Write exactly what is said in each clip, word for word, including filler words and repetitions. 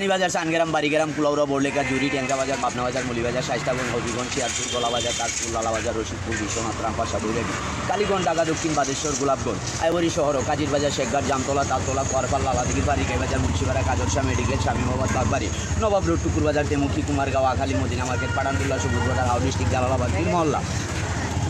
বাজার, চানগ্রাম, বাড়িগ্রাম, কুলাউড়া, বড়লেখা, জুড়ি, টেংরা বাজার, পাবনা বাজার, মৌলভীবাজার, শায়েস্তাগঞ্জ, হবিগঞ্জ, শিয়ালপুর, কলা বাজার, তাজপুর, লালা বাজার, রশিদপুর, বিশ্বনাথ, রামপাশা, বৈরাগী, কালীগঞ্জ, ঢাকা দক্ষিণ, বাদেশ্বর, গোলাপগঞ্জ, আইবরি শহর, কাজির বাজার, শেখঘাট, জামতলা, তালতলা, কুয়ারপাল, লালাদিঘি, বারিকাই বাজার, মুন্সিপাড়া, কাজলশাহ, মেডিকেল, শামীম মোহাম্মদ, বাগবাড়ি, নবাব রোড, টুকুর বাজার, তেমুখী, কুমারগাঁও, আখালি, মদিনা মার্কেট, পাঠানটুলা, সবুজ বাজার, হাওর ডিস্ট্রিক্ট, জালালাবাদ, পীর মহল্লা,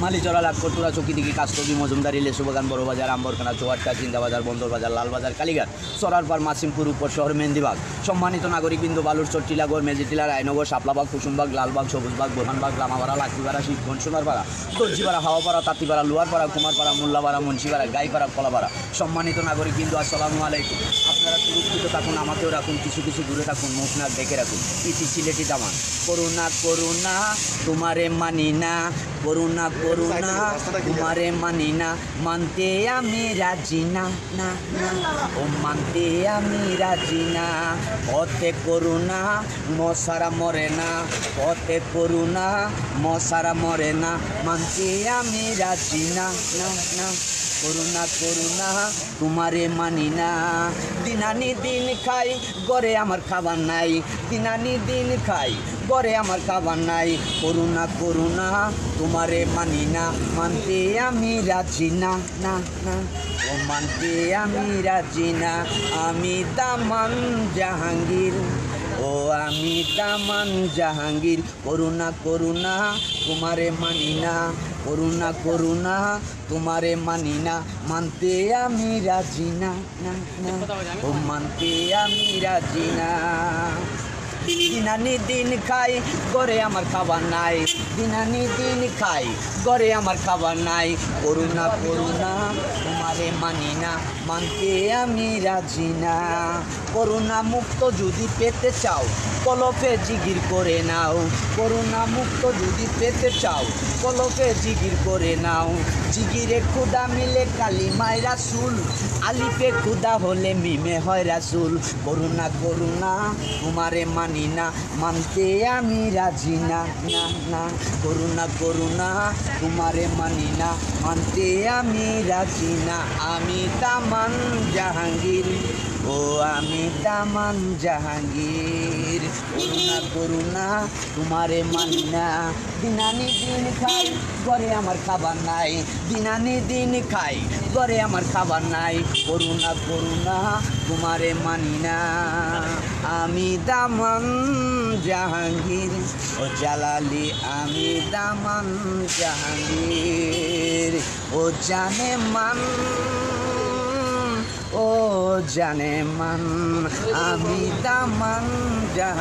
মালিচরা, লাটকরতুরা, চকিদিঘি, কাস্তবি, মজুমদারি, লেসুবাগান, বড় বাজার, আম্বরখানা, চৌহাট্টা, জিন্দাবাজার, বন্দর বাজার, লালবাজার, কালীঘাট, সরারপাড়, মাসিমপুর, উপশহর, মেহেন্দিবাগ। সম্মানিত নাগরিকবৃন্দ, বালুরচর, টিলাগড়, মেজিটিলা, রায়নগর, শাপলাবাগ, কুসুমবাগ, লালবাগ, সবুজবাগ, বোরহানবাগ, লামাপাড়া, লাকড়িপাড়া, শিবগঞ্জ, সোনারপাড়া, দর্জিপাড়া, হাওয়াপাড়া, তাঁতিপাড়া, লোয়ারপাড়া, কুমারপাড়া, মোল্লাপাড়া, মুন্সিপাড়া, গাইপাড়া, কলাপাড়া। সম্মানিত নাগরিকবৃন্দ, আসসালামু আলাইকুম। আপনারা সুরক্ষিত থাকুন, আমাকেও রাখুন, কিছু কিছু দূরে থাকুন, মুখ নাক ঢেকে রাখুন। ইতি সিলেটি দামান। করুণা, করুণা, তোমারে মানি না। করুণা, করুণা, তোমারে মানি না। মানতে আমি রাজি না, না, না। ও মানতে আমি রাজি না। পথে করুণা, মশারা মরে না। পথে করুণা, মশারা মরে না। মানতে আমি রাজি না, না, না। করুণা, করুণা, তোমারে মানি না। দিনানি দিন খাই, ঘরে আমার খাবার নাই। দিনানি দিন খাই, ঘরে আমার খাবার নাই। করুণা, করুণা, তোমারে মানি না। মানতে আমি রাজি না, না, না। ও মানতে আমি রাজি না। আমি দামান জাহাঙ্গীর, ও আমি দামান জাহাঙ্গীর। করুণা, করুণা, তোমারে মানি না। করুণা, করুণা, তোমারে মানি না। মানতে আমি রাজি না, না, না। ও মানতে আমি রাজি না। দিনানি দিন খাই, ঘরে আমার খাবার নাই। দিনানি দিন খাই, ঘরে আমার খাবার নাই। করুণা, করুণা, তোমারে মানি না। মানতে আমি রাজি না। করুণা মুক্ত যদি পেতে চাও, কলবে জিকির করে নাও। করুণা মুক্ত যদি পেতে চাও, কলবে জিকির করে নাও। জিকিরে খুদা মিলে কালিমায় রাসূল, আলিফে খুদা হলে মিমে হয় রাসূল। করুণা, করুণা, তোমারে মানি না। মানতে আমি রাজি না, না, না। করুণা, করুণা, তোমারে মানি না। মানতে আমি রাজি না। আমি দামান জাহাঙ্গীর, ও আমি দামান জাহাঙ্গীর। করুণা, করুণা, তোমারে মানি না। দিনানি দিন খাই, ঘরে আমার খাবার নাই। দিনানি দিন খাই, ঘরে আমার খাবার নাই। করুণা, করুণা, তোমারে মানি না। আমি দামান জাহাঙ্গীর, ও জালালি, আমি দামান জাহাঙ্গীর। ও জানে মান, ও জানে মান, আমি দামান জাহাঙ্গীর।